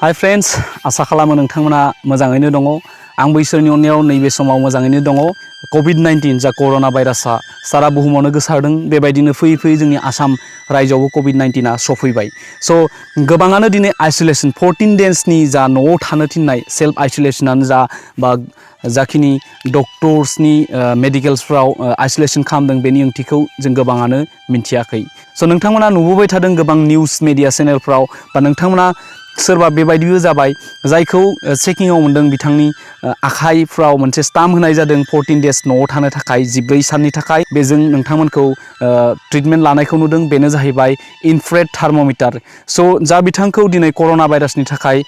Hi friends, आशा खालामो नोंथांमोना मोजाङैनो दङ। आंबो इसोरनि अननायाव नैबे समाव मोजाङैनो दङ। कोविड-19 जा कोरोना भाइरासआ सारा बुहुमावनो गोसारदों। बेबायदिनो फैयै फैयै जोंनि आसाम रायजोआवबो कोविड-19आ सफैबाय। गोबाङानो दिनै आइसोलेशन 14 डेजनि जा न'आव थानो थिननाय सेल्फ आइसोलेशनानो जा बा जाखिनि डक्टर्सनि मेडिकेल्सफ्राव आइसोलेशन खालामदों बेनि ओंथिखौ जों गोबाङानो मिन्थियाखै। नोंथांमोना नुबोबाय थादों गोबां निउस मिडिया चेनेलफ्राव बा नोंथांमोना सोरबा बेबायदिबो जाबाय जायखौ चेकिंआव मोन्दों बिथांनि आखाइफ्राव मोनसे स्टाम्प होनाय जादों 14 डेज न'आव थानो थाखाय 14 साननि थाखाय। बेजों नोंथांमोनखौ ट्रिटमेन्ट लानायखौ नुदों। बेनो जाहैबाय इनफ्रारेड थार्मोमिटार। जा बिथांखौ दिनै कोरोना भाइरासनि थाखाय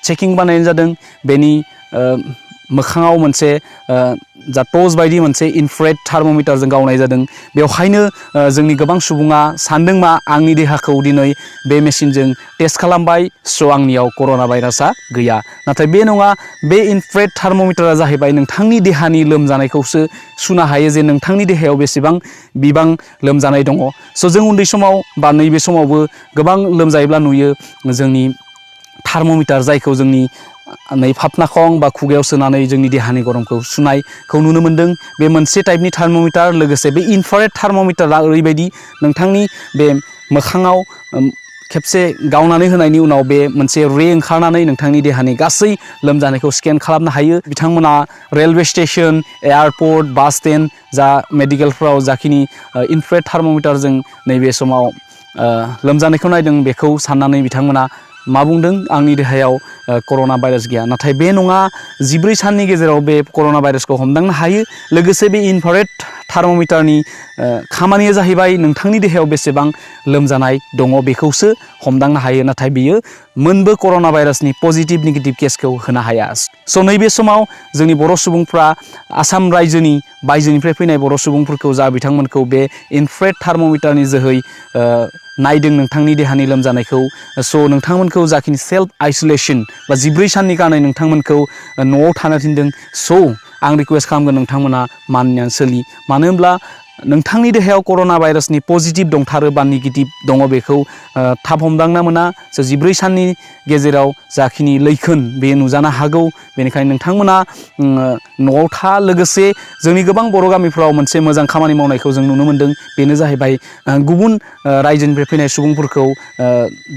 चेकिं बानायनाय जादों बेनि मोखाङाव मोनसे जा टर्च बायदि मोनसे इनफ्रारेड थार्मोमिटारजों गावनाय जादों। बेवहायनो जोंनि गोबां सुबुङा सानदों मा आंनि देहाखौ दिनै बे मेसिनजों टेस्ट खालामबाय, आंनियाव कोरोना भाइरासआ गैया। नाथाय बे नङा। बे इनफ्रारेड थार्मोमिटारा जाहैबाय नोंथांनि देहानि लोमजानायखौसो सुनो हायो जे नोंथांनि देहायाव बेसेबां बिबां लोमजानाय दङ। जों उन्दै समाव बा नैबे समावबो गोबां लोमजायोब्ला नुयो जोंनि थार्मोमिटार जायखौ जोंनि नै फाफ्नाखं बा खुगायाव सोनानै जोंनि देहानि गरमखौ सुनायखौ नुनो मोन्दों। बे मोनसे टाइपनि थार्मोमिटार। लोगोसे बे इनफ्रारेड थार्मोमिटारा ओरैबायदि नोंथांनि बे मोखाङाव खेबसे गावनानै होनायनि उनाव बे मोनसे रे ओंखारनानै नोंथांनि देहानि गासै लोमजानायखौ स्केन खालामनो हायो। बिथांमोना रेलवे स्टेशन, एयारपर्ट, बास स्टेन्ड जा मेडिकेलफ्राव जाखिनि इनफ्रारेड थार्मोमिटारजों नैबे समाव लोमजानायखौ नायदों बेखौ साननानै बिथांमोना मा बुंदों, आंनि देहायाव कोरोना भाइरास गैया। नाथाय बे नङा। 14 साननि गेजेराव बे कोरोना भाइरासखौ हमदांनो हायो। लोगोसे बे इनफ्रारेड थार्मोमिटारनि खामानिया जाहैबाय नोंथांनि देहायाव बेसेबां लोमजानाय दङ बेखौसो हमदांनो हायो। नाथाय बियो मोनबो कोरोना भाइरासनि पजिटिभ नेगेटिभ केसखौ होनो हाया। नैबे समाव जोंनि बर' सुबुंफ्रा आसाम रायजोनि बायजोनिफ्राय फैनाय बर' सुबुंफोरखौ जा बिथांमोनखौ बे इनफ्रारेड थार्मोमिटारनि जोहै नायदों नोंथांनि देहानि लोमजानायखौ। नोंथांमोनखौ जाखिनि सेल्फ आइसोलेशन बा 14 साननि कारनै नोंथांमोनखौ न'आव थानो थिनदों। आं रिक्वेस्ट खालामगोन नोंथांमोना मानिनानै सोलि। मानो होनब्ला नोंथांनि देहायाव कोरोना भाइरासनि पजिटिभ दंथारो बा नेगेटिभ दङ बेखौ थाब हमदांना मोना। 14 साननि गेजेराव जाखिनि लैखोन बे नुजानो हागौ। बेनिखायनो नोंथांमोना न'आव था। लोगोसे जोंनि गोबां बर' गामिफ्राव मोनसे मोजां खामानि मावनायखौ जों नुनो मोन्दों। बेनो जाहैबाय गुबुन रायजोनिफ्राय फैनाय सुबुंफोरखौ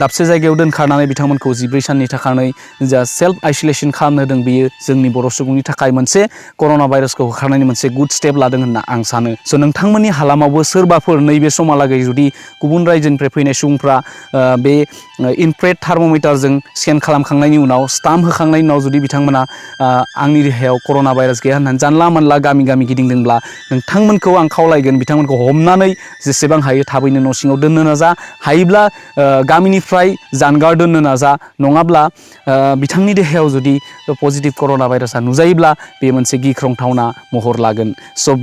दाबसे जायगायाव दोनखारनानै बिथांमोनखौ 14 साननि थाखाय जा सेल्फ आइसोलेशन खालामनो होदों बेयो जोंनि बर' सुबुंनि थाखाय मोनसे कोरोना भाइरासखौ होखारनायनि मोनसे गुड स्टेप लादों होनना आं सानो। नोंथांमोननि हालामावबो सोरबाफोर नैबे समहालागै जुदि गुबुन रायजोनिफ्राय फैनाय सुबुंफ्रा बे इनफ्रारेड थार्मोमिटारजों स्केन खालामखांनायनि उनाव स्टाम्प होखांनायनि उनाव जुदि बिथांमोना आंनि देहायाव कोरोना भाइरास गैया होननानै जानला मोनला गामि गामि गिदिंदोंब्ला नोंथांमोनखौ आं खावलायगोन बिथांमोनखौ हमनानै जेसेबां हायो थाबैनो न' सिङाव दोननो नाजा। हायोब्ला गामिनिफ्राय जानगार दोननो नाजा। नङाब्ला बिथांनि देहायाव जुदि पजिटिभ कोरोना भाइरासआ नुजायोब्ला बे मोनसे गिख्रंथावना महर लागोन।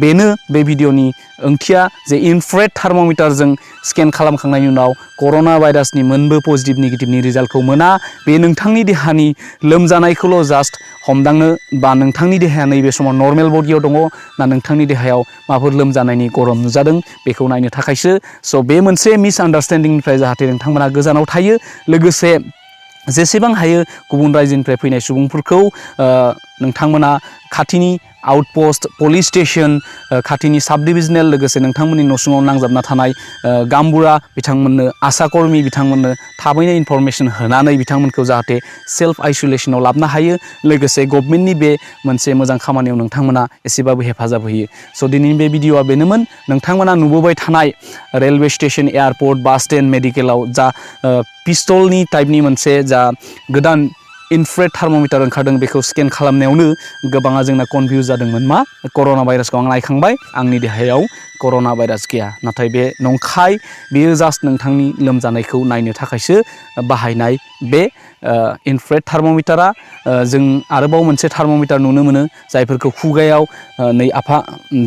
बेनो बे भिडिअनि ओंथिया जे इनफ्रारेड थार्मोमिटारजों स्केन खालामखांनायनि उनाव कोरोना भाइरासनि मोनबो पजिटिभ नेगेटिभनि रिजाल्टखौ मोना। बे नोंथांनि देहानि लोमजानायखौल' जास्ट हमदांनो बा नोंथांनि देहाया नैबे समाव नर्मेल बडियाव दङ ना नोंथांनि देहायाव माबाफोर लोमजानायनि गरम नुजादों बेखौ नायनो थाखायसो। बे मोनसे मिसआन्डारस्टेन्डिंनिफ्राय जाहाथे नोंथांमोना गोजानाव थायो। लोगोसे जेसेबां हायो गुबुन रायजोनिफ्राय फैनाय सुबुंफोरखौ नोंथांमोना खाथिनि आउटपस्ट, पुलिस स्टेशन, खाथिनि साब डिभिजनेल, लोगोसे नोंथांमोननि न'सुङाव नांजाबना थानाय गामबुरा बिथांमोननो, आसाकर्मी बिथांमोननो थाबैनो इनफरमेसन होनानै बिथांमोनखौ जाहाथे सेल्फ आइसोलेशनाव लाबोनो हायो। लोगोसे गभर्नमेन्टनि बे मोनसे मोजां खामानियाव नोंथांमोना एसेबाबो हेफाजाब होयो। दिनैनि बे भिडिअआ बेनोमोन। नोंथांमोना नुबोबाय थानाय रेलवे स्टेशन, एयारपर्ट, बास स्टेन्ड, मेडिकेलाव जा पिस्तलनि टाइपनि मोनसे जा गोदान इनफ्रारेड थार्मोमिटार ओंखारदों बेखौ स्केन खालामनायावनो गोबाङा जोंना कनफिउज जादोंमोन मा कोरोना भाइरासखौ आं नायखांबाय, आंनि देहायाव कोरोना भाइरास गैया। नाथाय बे नंखाय। बेयो जास्ट नोंथांनि लोमजानायखौ नायनो थाखायसो बाहायनाय बे इनफ्रारेड थार्मोमिटारा। जों आरोबाव मोनसे थार्मोमिटार नुनो मोनो जायफोरखौ खुगायाव नै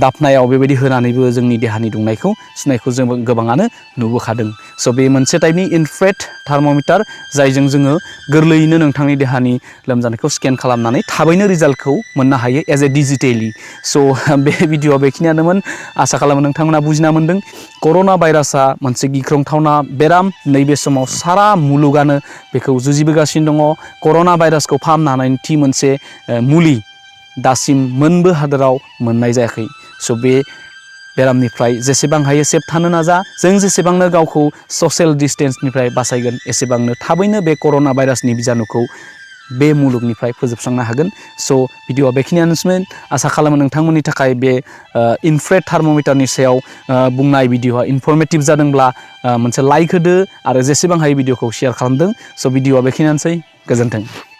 दाफनायाव बेबायदि होनानैबो जोंनि देहानि दुंनायखौ सुनायखौ जों गोबाङानो नुबोखादों। बे मोनसे टाइपनि इनफ्रारेड थार्मोमिटार जायजों जोङो गोरलैयैनो नोंथांनि देहानि लोमजानायखौ स्केन खालामनानै थाबैनो रिजाल्टखौ मोननो हायो एज ए डिजिटेलि। बे भिडिअआ बेखिनियानोमोन। आसा खालामो नोंथांमोना बुजिना मोन्दों कर'ना भाइरासआ मोनसे गिख्रंथावना बेराम नैबे समाव सारा मुलुगानो बेखौ जुजिबोगासिनो दङ कर'ना भाइरासखौ फाहामनो हानायनि थि मोनसे मुलि दासिम मोनबो हादोराव मोननाय जायाखै स' बे बेरामनिफ्राय जेसेबां हायो सेफ थानो नाजा जों जेसेबांनो गावखौ ससियेल डिस्टेन्सनिफ्राय बासायगोन एसेबांनो थाबैनो बे कर'ना भाइरासनि बिजानुखौ बे मुलुगनिफ्राय फोजोबस्रांनो हागोन स' भिडिअआ बेखिनियानोसैमोन आसा खालामो नोंथांमोननि थाखाय बे इनफ्रारेड थार्म'मिटारनि सायाव बुंनाय भिडिअआ इनफरमेटिभ जादोंब्ला मोनसे लाइक होदो आरो जेसेबां हायो भिडिअखौ शेयार खालामदों स' भिडिअआ बेखिनियानोसै गोजोन्थों।